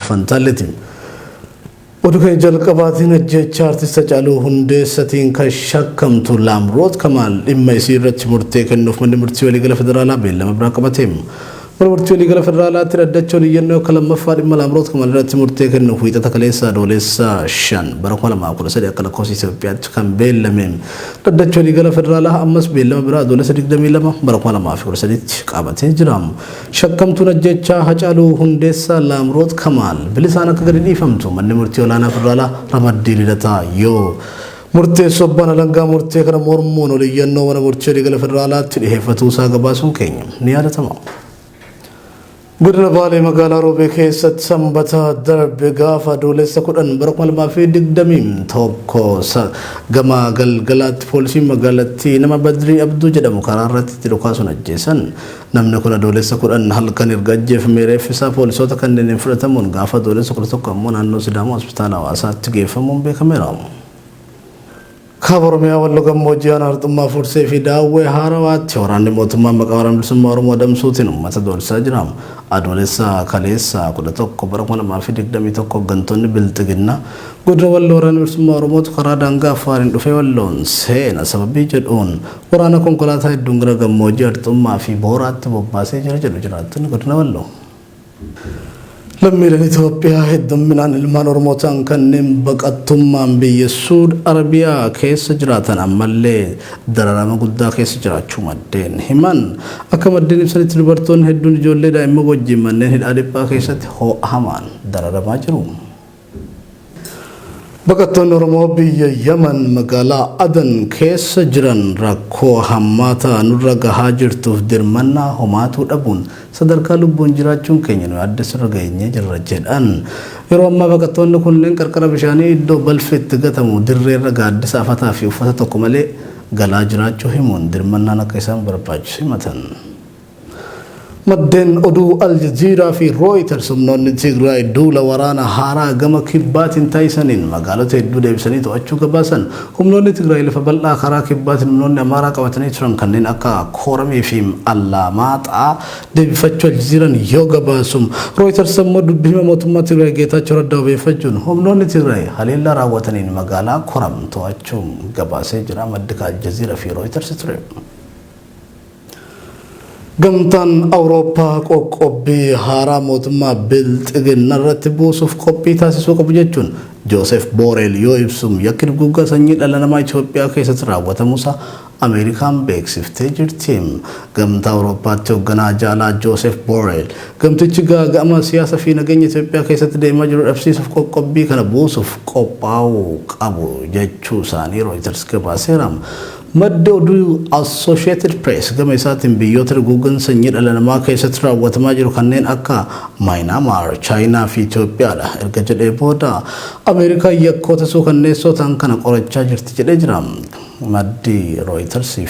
Fantaalleeti. Oduu keenya jalqabaatiin ajjeechaa artist Hacaaluu Hundeessatiin kan shakkamtu Laamroot Kamaal dhimma isii irratti murtee kennuuf manni murtii waliigala federaalaa beellama biraa qabate. Mana murtii waliigala federaalaatti dhaddacha oliyyannoo akka lammaffaa dhimma Laamroot Kamaal irratti murtee kennuuf wiixata kaleessa Adoolessa 5 bara 2013 akka lakkoofsa Itoophiyaatti kan beellame. Dhaddachi waliigala federaalaa ammas beellama biraa Adoolessa 22 bara 2013tti qabatee jira. Shakkamtuun ajjeechaa Hacaaluu Hundeessaa Laamroot Kamaal bilisaan akka gadi dhiifamtu manni murtii olaanaa federaalaa ramaddii Lidataa yoo murteessu abbaan alangaa murtee kana mormuun oliyyannoo mana murtii waliigala federaalaatti dhiheeffatuu isaa gabaasuun keenya ni yaadatama. Godina Baalee magaalaa Roobee keessatti sanbata darbe gaafa Adoolessa 10 bara 2021 gama galgalaatti poolisiin magaalattii nama Badrii Abduu jedhamu karaa irratti itti dhukaasuun ajjeesan. Namni kun Adoolessa 10 halkan erga ajjeefamee reeffi isaa poolisoota kanneeniin fudhatamuun gaafa Adoolessa 11 ammoo naannoo Sidaamaa Hospitaala Hawaasaatti geeffamuun beekameera. Kaaba Oromiyaa Walloo Gammoojjii Aanaa Harxummaa Fursee fi Daawwee Haarawaatti waraanni mootummaa maqaa Waraana Bilisummaa Oromoo adamsuutiin uummata doorsisaa jira. Adoolessa kaleessa 11 bara 2021 hoggantoonni Bilxiginnaa godina Walloo Waraana Bilisummaa Oromootu karaa daangaa Affaariin dhufee Walloon seena sababii jedhuun waraana konkolaataa hedduun gara Gammoojjii Harxummaa fi Booraatti bobbaasee jira jedhu jiraattonni godina Walloo. Lammiileen Itoophiyaa heddumminaan ilmaan Oromoo ta'an kanneen baqattummaan biyya Suud Arabiyaa keessa jiraatan ammallee dararama guddaa keessa jiraachuu maddeen himan. Akka maddeen ibsanitti dubartoonni hedduun ijoollee daa'imman wajjin manneen hidhaa dhiphaa keessatti ho'a hamaan dararamaa jiru. Baqattoonni Oromoo biyya Yaman magaalaa Adan keessa jiran rakkoo hammaataa nurra gahaa jirtuuf dirmannaa homaatuu dhabuun sadarkaa lubbuun jiraachuun keenya nu yaaddessurra geenyee jirra jedhan. Yeroo ammaa baqattoonni kunneen qarqara bishaanii iddoo balfi itti gatamu dirreerra gaaddisa afataa fi uffata tokko malee galaa jiraachuu himuun dirmannaan akka isaan barbaachisu himatan. Maddeen oduu Al Jazeera fi Reuters humnoonni Tigraay duula waraana haaraa gama kibbaatiin taasisaniin magaalota hedduu deebisanii to'achuu gabaasan. Humnoonni Tigraay lafa bal'aa karaa kibbaatiin humnoonni Amaaraa qabatanii turan kanneen akka Kooramii fi Allaamaaxaa deebifachuu Al Jazeeraan yoo gabaasu, Reuters ammoo dubbi hima mootummaa Tigraay Geetaachoo Raddaa wabeeffachuun humnoonni Tigraay haleellaa raawwataniin magaalaa Koram to'achuu gabaasee jira. Maddi Al Jazeera fi Reuters ture. Gamtaan Awurooppaa qoqqobbii haaraa mootummaa Bilxiginna irratti buusuuf qophii taasisuu qabu jechuun Jooseef Booreel yoo ibsu yakki duguuggaa sanyii dhala namaa Itoophiyaa keessatti raawwatamuusaa Ameerikaan beeksiftee jirti. Gamtaa Awurooppaatti hoogganaa jaalaa Jooseef Booreel gamtichi gaaga'ama siyaasa fi nageenya Itoophiyaa keessatti deemaa jiru dhabsiisuuf qoqqobbii kana buusuuf qophaa'uu qabu jechuu isaanii Reuters gabaaseera. Maddi oduu Associated Press gama isaatiin biyyoota duguuggaan sanyii dhala namaa keessatti raawwatamaa jiru kanneen akka Maayinaamaar, Chaayinaa fi Itoophiyaadha erga jedhee booda Ameerikaan yakkoota suukanneessoo ta'an kana qorachaa jirti jedhee jira. Maddi Reuters